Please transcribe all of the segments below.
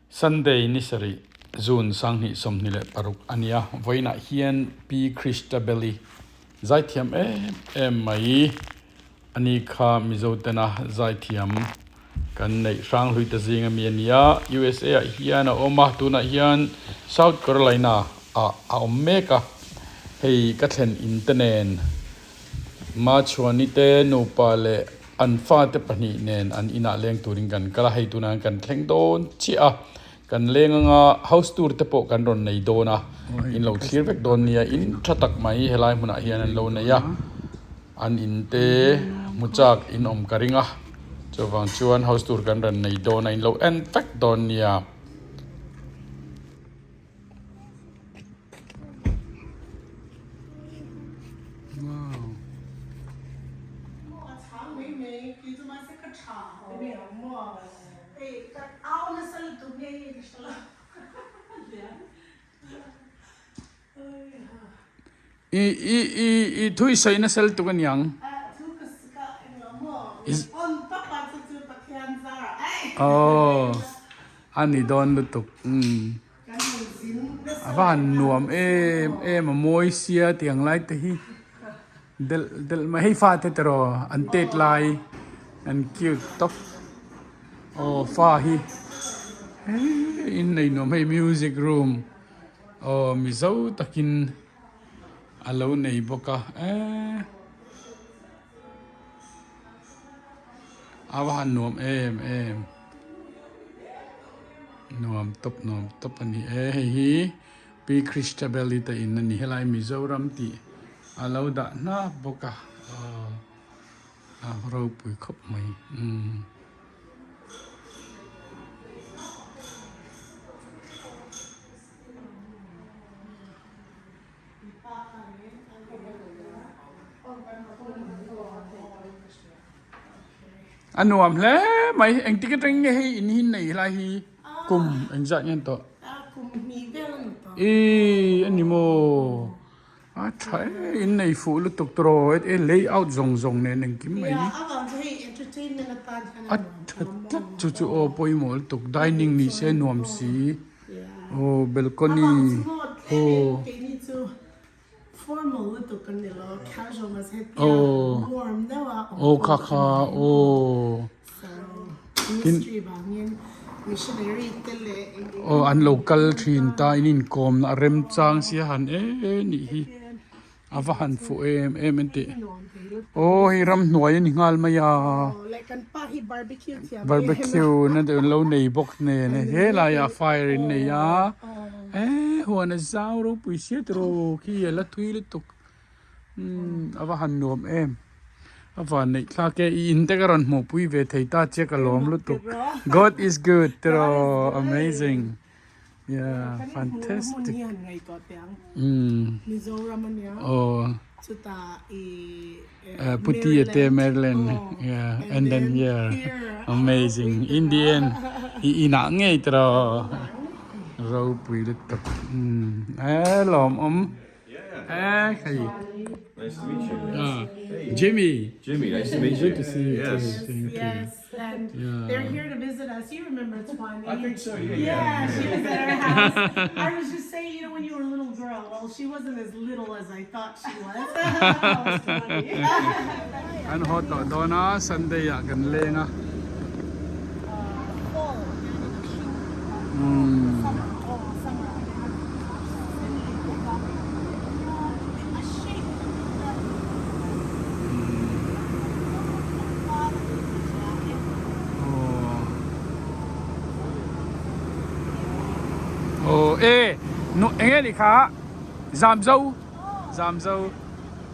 Sunday ni sarih, June 2026 a nia. Vawiinah hian Pi Christabel-i zaithiam em em mai a ni kha Mizo tena zaithiam kan neih hranghlui ta zing ami a nia. USA ah hian a awm a, tunah hian South Carolina ah a awm mek a. Hei ka thlen in te nen Machhuani te nupa leh an fate pahnih nen an inah leng turin kan kal a, hei tunah hian kan thleng dawn chiah a, kan leng anga house tour te pawh kan rawn nei dawn a, in lo thlir vek dawn nia, in tha tak mai helai hmunah hian an lo nei a, an in te hmu chak in awm ka ring a, chuvang chuan house tour kan rawn nei dawn a, in lo en vek dawn nia. I i i i thu i sawi nasa lutuk aniang. Aww a ni dawn lutuk umm. A va han nuam em em a mawi sia tih ang lai te hi delh delh mai hei fate te rawh an tet lai an cute tawp aw fa hi hei in nei nuam hei music room aw mizo takin a lo nei bawk a eee a va han nuam em em. Nuam tawp nuam tawp a ni e hei hi Pi Christabel i te in a ni helai Mizoram tih a lo dah hnap bawk a aw a ropui khawp mai umm. A nuam hle mai engtik atang nge hei in hi nei lai hi kum engzat nge an tawh ih a ni maw a tha e in nei fuh lutuk tawh e layout zawng zawng nen engkim mai hi a tha tlat chu chu aw pawimawh lutuk dining ni se nuam si aw balcony aw. Formal lutuk kan ni lo, casual mas hetia warm deuh a awm pawh kha kha aw. So ministry vangin missionary te leh eng eng aw an lo kal thin ta in inkawmna a remchang sia han e nih hi a va han fuh em em an tih aw hei ramhnuai a ni nghal mai a barbecue na deuh an lo nei bawk nen helaiah fire in nei a. Eee huan a zau ropui sia tiraw khi a la thui lutuk umm a va han nuam em a van neih thlak e i in te ka rawn hmuh pui ve thei ta che ka lawm lutuk God is good tiraw amazing yeah fantastic umm aw Puti te Maryland yeah and then here amazing in the end i inah ngei tiraw ropui lutuk e lawmawm e hei Nice to meet you. Jimmy Jimmy, nice to meet you. Good to see you too. Yes. Thank you. Yes, and they're here to visit us. You remember Twani? I think so, yeah. Yeah, she was at our house. I was just saying, you know, when you were a little girl, well, she wasn't as little as I thought she was. That was funny. An haw tawh dawn a, Sunday ah kan leng a. Umm. Aw e eng nge nih kha Zamzo Zamzo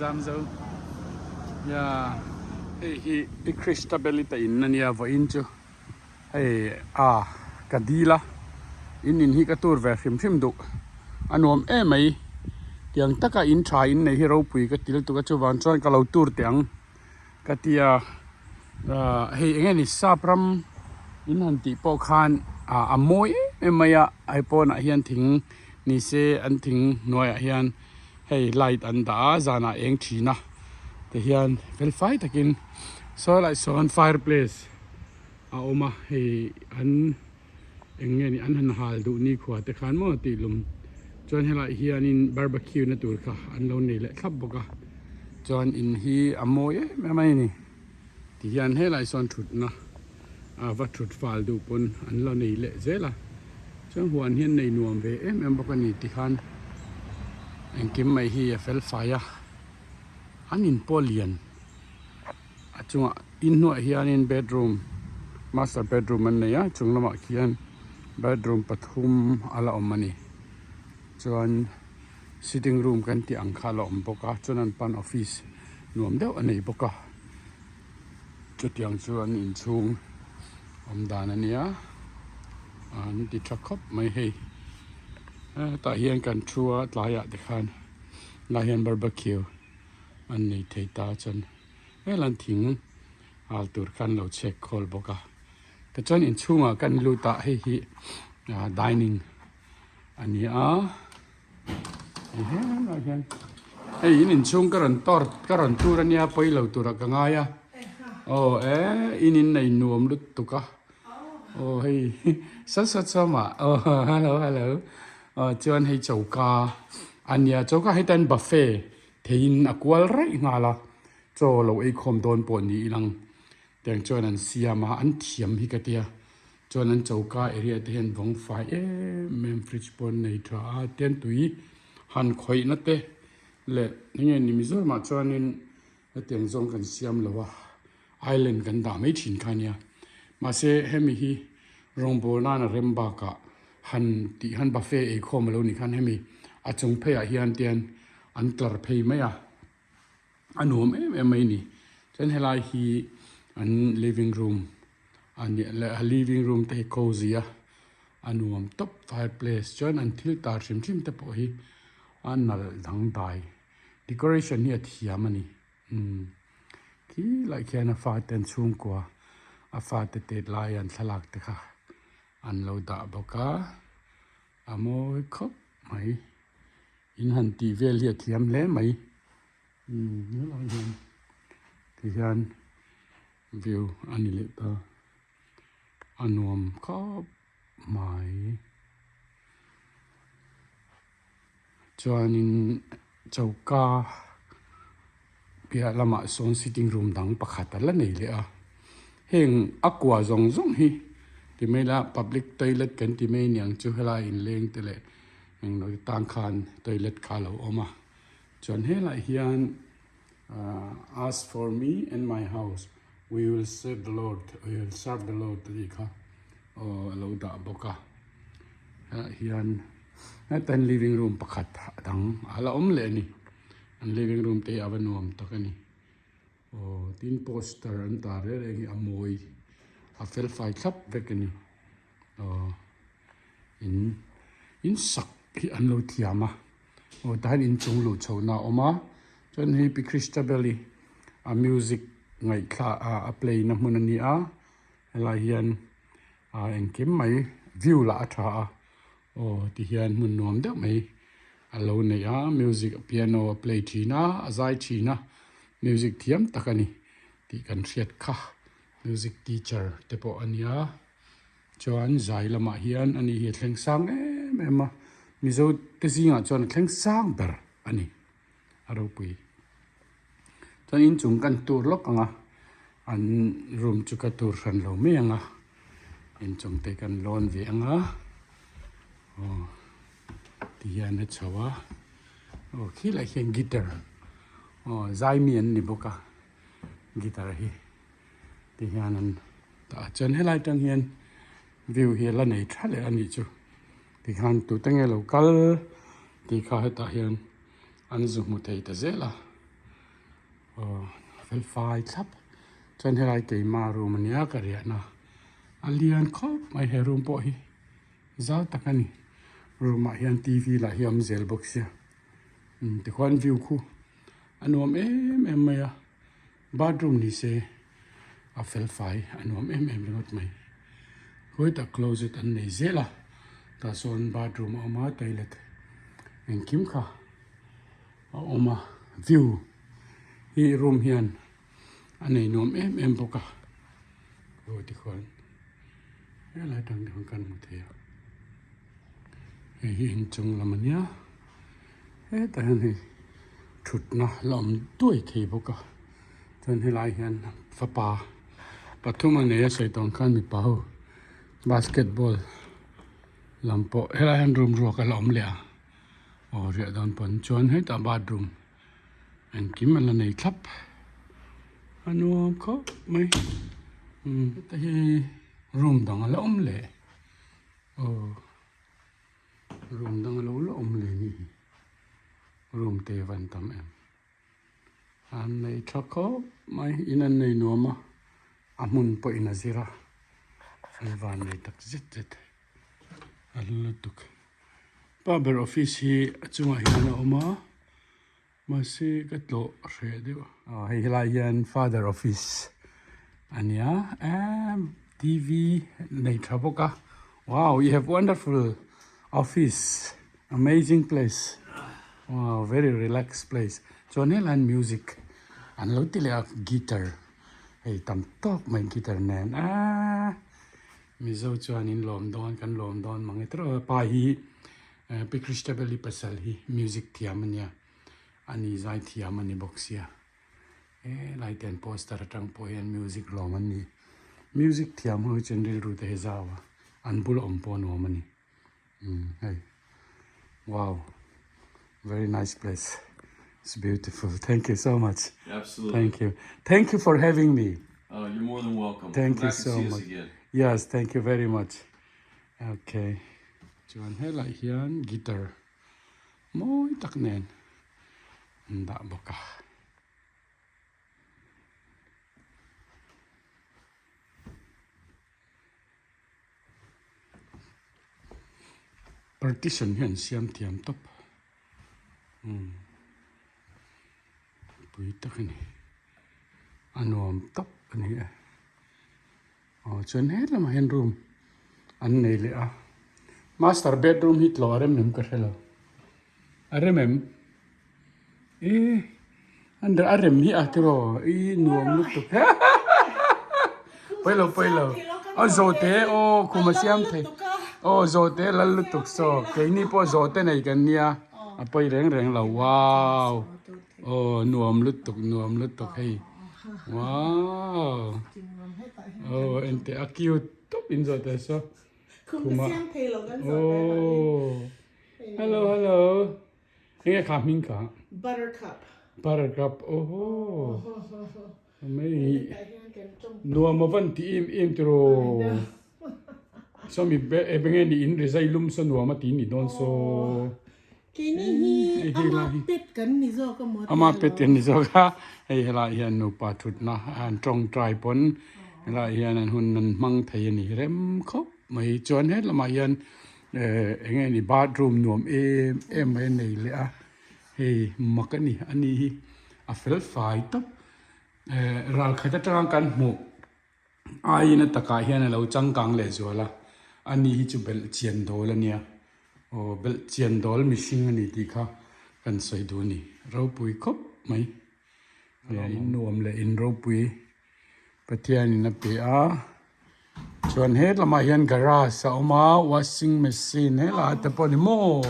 Zamzo ya hei hi i Christabel te in ania vawiin chu hei a ka dil a in in hi ka tur ve hrim hrim duh a nuam em mai tiang taka in tha in nei hi ropui ka ti lutuk a chuvang chuan ka lo tur teh ang. Ka ti a, hei eng nge ni sap ram in han tih pawh khan a mawi em em mai a, hei pawnah hian thing ni se an thing hnuaiah hian hei light an dah a zanah eng thin a tihian fel fai takin saw lai sawn fireplace a awm a hei an. Eng nge ni an han hal duh ni khua te khan maw tih lum chuan helaiah hianin barbecue na tur kha an lo nei leh thlap bawk a chuan in hi a mawi em em a ni ti hian helai sawn thutna a va thut fal duh pawn an la nei leh zel a chuan huan hian nei nuam ve em em bawk a ni ti khan engkim mai hi a fel fai a an in pawh lian. A chungah inhnuaiah hianin bedroom master bedroom an nei a chung lamah khian bedroom pathum a la awm a ni chuan sitting room kan tih ang kha a la awm bawk a chuan an pan office nuam deuh a nei bawk a chutiang chu an inchhung awm dan a nia an ti tha khawp mai hei hetah hian kan thu a tlaiah te khan lai hian barbecue. An nei thei ta chuan helan thing al tur kha an lo chhek khawl bawk a tichuan inchhungah kan lut a hei hi ah dining a ni a hei helaiah hian hei in inchhung ka rawn tawr ka rawn tur a nia pawi lo turah ka ngai a aw e in in nei nuam lutuk a aw hei sat sat sawm ah aw hello hello aw chuan hei choka a nia choka hetiang buffet. Theiin a kual raih nghal a, chaw lo ei khawm dawn pawh ni ilang tiang chuan an siam a, an thiam hi ka tia. Chuan an choka area te hian vawng fai em em fridge pawh an nei tha a, tian tui han khawihna te leh enge ni Mizoramah chuanin hetiang zawng kan siam lo a, island kan dah mai thin kha ania. Mahse hemi hi rawngbawl nana rem bakah han tih han buffet ei khawm alo nih khan hemi a chung pheiah hian tian an tlar phei mai a, a nuam em em mai a ni. Chuan helai hi an living room a ni a living room te hi cozy a, a nuam tawp fireplace chuan an thil tar hrim hrim te pawh hi a nalh dangdai decoration hi a thiam a ni umm khi lai khian a fate an chhungkua a fate tet lai an thlalak te kha an lo dah bawk a a mawi khawp mai. In han tih vel hi a thiam hle mai umm helai hian ti hian view a ni leh ta a nuam khawp mai chuanin choka piah lamah sawn sitting room dang pakhat a la nei leh a heng a kua zawng zawng hi ti mai ila public toilet kan ti mai aniang chu helai inleng te leh englo te tan khan toilet kha a lo awm a chuan helaiah hian ahh as for me and my house we will serve the lord we will serve the lord a tih kha aw a lo dah bawk a helaiah hian heta living room pakhat dang a la awm leh a ni. An living room te hi a va nuam tak a ni. Aw tin poster an tar reng reng hi a mawi a fel fai thlap vek a ni. Aw in in sak hi an lo thiam a aw tah hian inchung luh chhohna a awm a chuan hei pi Christabel i a music ngaihthla ah a play na hmun a ni a helai hian ah engkim mai view lah a tha a. Aw ti hian hmun nuam deuh mai a lo nei a music piano a play thin a a zai thin a music thiam tak a ni tih kan hriat kha music teacher te pawh a nia chuan zai lamah hian ani hi a thleng sang em em a mizo te zingah chuan a thleng sang ber a ni a ropui chuan inchung kan tur lawk ang a an room chu ka tur hran lo mai ang a. Inchung te kan lawn ve ang a aw ti hian a chho a aw khilaiah khian guitar aw zai mi an ni bawk a guitar hi ti hian an dah a chuan helai atang hian view hi a la nei tha leh a nih chu tikhan tute nge lo kal tih kha hetah hian an zu hmu thei ta zel a. Aw fel fai thlap chuan helai keima room ania ka riahna a lian khawp mai he room pawh hi zau tak a ni room ah hian t v lah hi a awm zel bawk sia umm tikhuan view khu a nuam em em mai a bathroom ni se a fel fai a nuam em em ringawt mai khawi tak closet an nei zel a tah sawn bathroom a awm a toilet engkim kha. A awm a view hi room hian a nei nuam em em bawk a aw tikhuan helai tang te khan kan hmu thei a. Hei hi inchung lam a nia hetah hian hei thutna la awm duai thei bawk a chuan helai hian fapa pathum a nei a sawi tawng khan mipa ho basketball lam pawh helai hian room ruak a la awm leh a aw riah dawn pawn chuan hetah bathroom engkim a la nei thlap a nuam khawp mai umm heta hi room dang a la awm leh aw. Room dang a lo la awm leh ni hi room te van tam em an nei tha khawp mai in an nei nuam a a hmun pawh in a zir a an van nei tak zet zet a hlu lutuk pa ber office hi a chungah hian a awm a mahse ka tlawh hreh deuh aw hei helai hian father office a nia emm T V nei tha bawk a wow you have wonderful office amazing place wow very relax place chuan helai hian music an lo ti leh a guitar hei tam tawk mai guitar nen aaa mizo chuan in lawm dawn kan lawm dawn mang e tiraw pa hi. Pi Christabel-i pasal hi music thiam a nia, ani zai thiam a ni bawk sia. He lai te an poster atang pawh hian music lawm an ni. Music thiam ho hi chuan rilru te hi zau a, an bula awm pawh nuam a ni. Umm hei wow very nice place it's beautiful thank you so much. Absolutely. Thank you. Thank you for having me. Uh, you're more than welcome. Thank Come you back and so see us much. again. Yes, thank you very much. Okay. Chuan helaiah hian guitar mawi tak nen an dah bawk a. Partition hi an siam thiam tawp umm pui tak a ni a nuam tawp a ni e. Aw chuan helamah hian room an nei leh a master bedroom hi tlawh a rem em ka hre lo a rem em ih a rem hi a tiraw ih nuam lutuk pawi lo pawi lo a zawhte aw khum a siam thei aw zawhte lal lutuk saw keini pawh zawhte nei kan nia a pawi reng reng lo wow Aw nuam lutuk nuam lutuk hei wow aw ente a cute tawp in zawh teh saw khuma aw hello hello enge kha hming kha buttercup buttercup oho mai nuam avan ti em em tiraw sawmi enge ni in rizai lum saw nuam a ti ni dawn saw. Keini hi ama pet kan ni zawk a maw Ama pet kan ni zawk a, hei helaiah hian nupa thutna an tawngtai pawn helaiah hian an hun an hmang thei a ni rem khawp mai. Chuan he lamah hian eh eng nge ni bathroom nuam em em mai a nei leh a, hei mak a ni a ni hi a fel fai tawp eh ralkhat atanga kan hmuh. Aiin a takah hian a lo changkang leh zual a, ani hi chu belh chian dawl a nia, aw belh chian dawl mihring a ni tih kha kan sawi duh a ni, ropui khawp mai, in nuam leh in ropui Pathianin a pe a, chuan he lamah hian garage a awm a, washing machine helaiah te pawh a ni maw,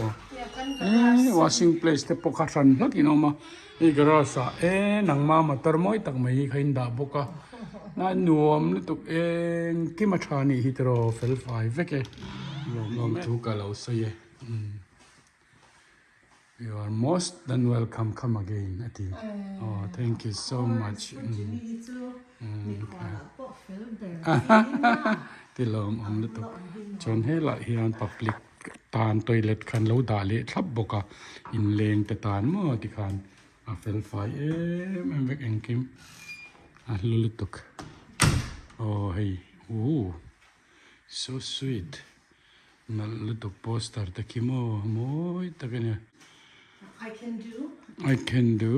eh washing place te pawh kha hran hlakin a awm a. Hei garage ah e nangma motor mawi tak mai hi kha in dah bawk a a nuam lutuk engkim a tha anih hi tiraw fel fai vek e lawm thu ka lo sawi e you are most than welcome come again a ti aw thank you so much ti lawm awm lutuk chuan helaiah hian public Tan toilet khan lo dah leh thlap bawk a, inleng te tan maw ti khan a fel fai em em vek engkim a hlu lutuk aw hei ooh so sweet nalh lutuk poster te khi maw mawi tak a nia. I can do. I can do.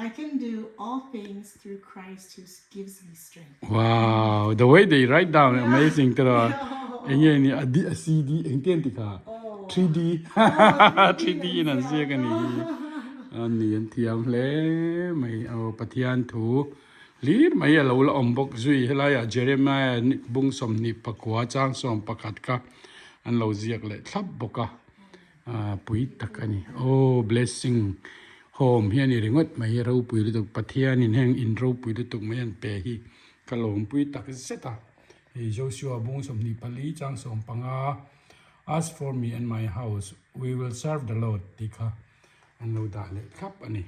I can do all things through Christ who gives me strength. Wow, the way they write down yeah. amazing tara. Enge ni a D a C D eng ten ti kha. 3D. 3D in an ziak ani. Ani an thiam hle mai o Pathian thu hlir mai a lo la awm bawk zui helai ah Jeremiah bung 24 chang 11 kha. an lo ziak leh thlap bawk a ah pui tak a ni aw blessing home hi a ni ringawt mai hi ropui lutuk Pathianin heng in ropui lutuk mai an pe hi ka lawmpui tak zet a hei Joshua bung 24 chang 15 as for me and my house we will serve the Lord tih kha an lo dah leh thlap a ni.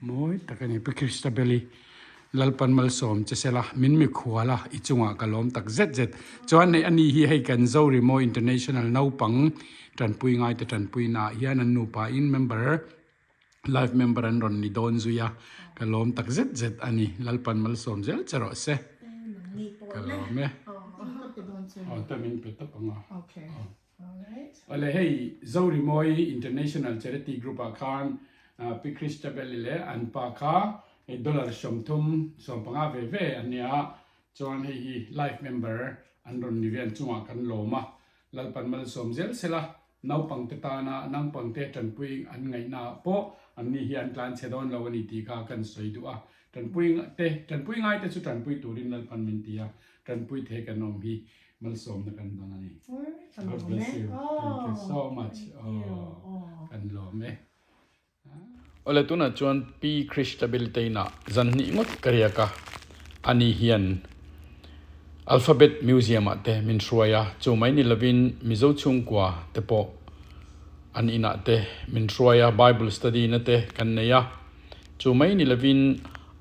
Mawi tak a ni. Pi Christabel-i Lalpan malsawm che sela, min mikhual a, i chungah ka lawm tak zet zet. Chuan hei ani hi hei kan Zorimo International naupang tanpui ngaite tanpuina ah hian an nupa in member, life member an rawn ni dawn zui a, ka lawm tak zet zet a ni. Lalpan malsawm zel che rawh se. Ka lawm e. Aw, ta min pe tawp ang a. Awle hei Zorimawi International Charity Group ah khan Pi Christabel-i leh an pa kha hei dollar 30 15 ve ve an nia chuan hei hi life member an rawn ni ve an chungah kan lawm a Lalpan malsawm zel sela naupangte tana naupangte tanpui an ngaihna ah pawh an ni hi an tlan chhe dawn lo a ni tih kha kan sawi duh a tanpui te tanpui ngaite chu tanpui turin Lalpan min ti a tanpui thei kan awm hi Malsawmna kan dang a ni. God bless you. Thank you so much. Oh, kan lawm e. Awle tunah chuan Pi Christabel te inah zan hnih ngawt ka riak a. Ani hian Alphabet Museum ah te min hruai a, chu mai ni lovin Mizo chhungkua te pawh an inah te min hruai a, Bible study na te kan nei a. Chu mai ni lovin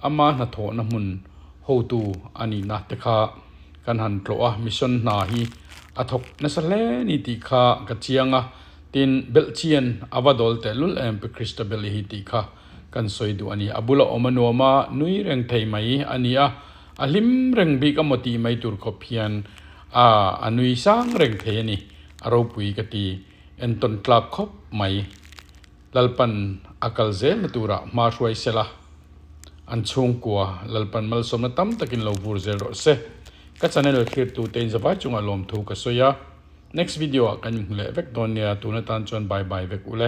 ama hnathawhna hmun hotu a nihna te kha kan han tlawh a, mission hna hi a thawk nasa hle ni tih kha ka chiang a, tin belhchian a va dawl tehlul em Pi Christabel-i hi tih kha kan sawi duh a ni. A bula awm a nuam a, nui reng thei mai a ni a, a hlim reng bik a maw tih mai tur khawp hian a a nui sang reng thei a ni, a ropui ka ti entawn tlak khawp mai. Lalpan a kal zelna turah hma hruai sela, an chhungkua Lalpan malsawmna tam takin lo vur zel rawh se. Ka channel thlirtute in zavai chungah lawmthu ka sawi a, next video ah kan inhmu leh vek dawn nia, tun atan chuan bye bye vek ule.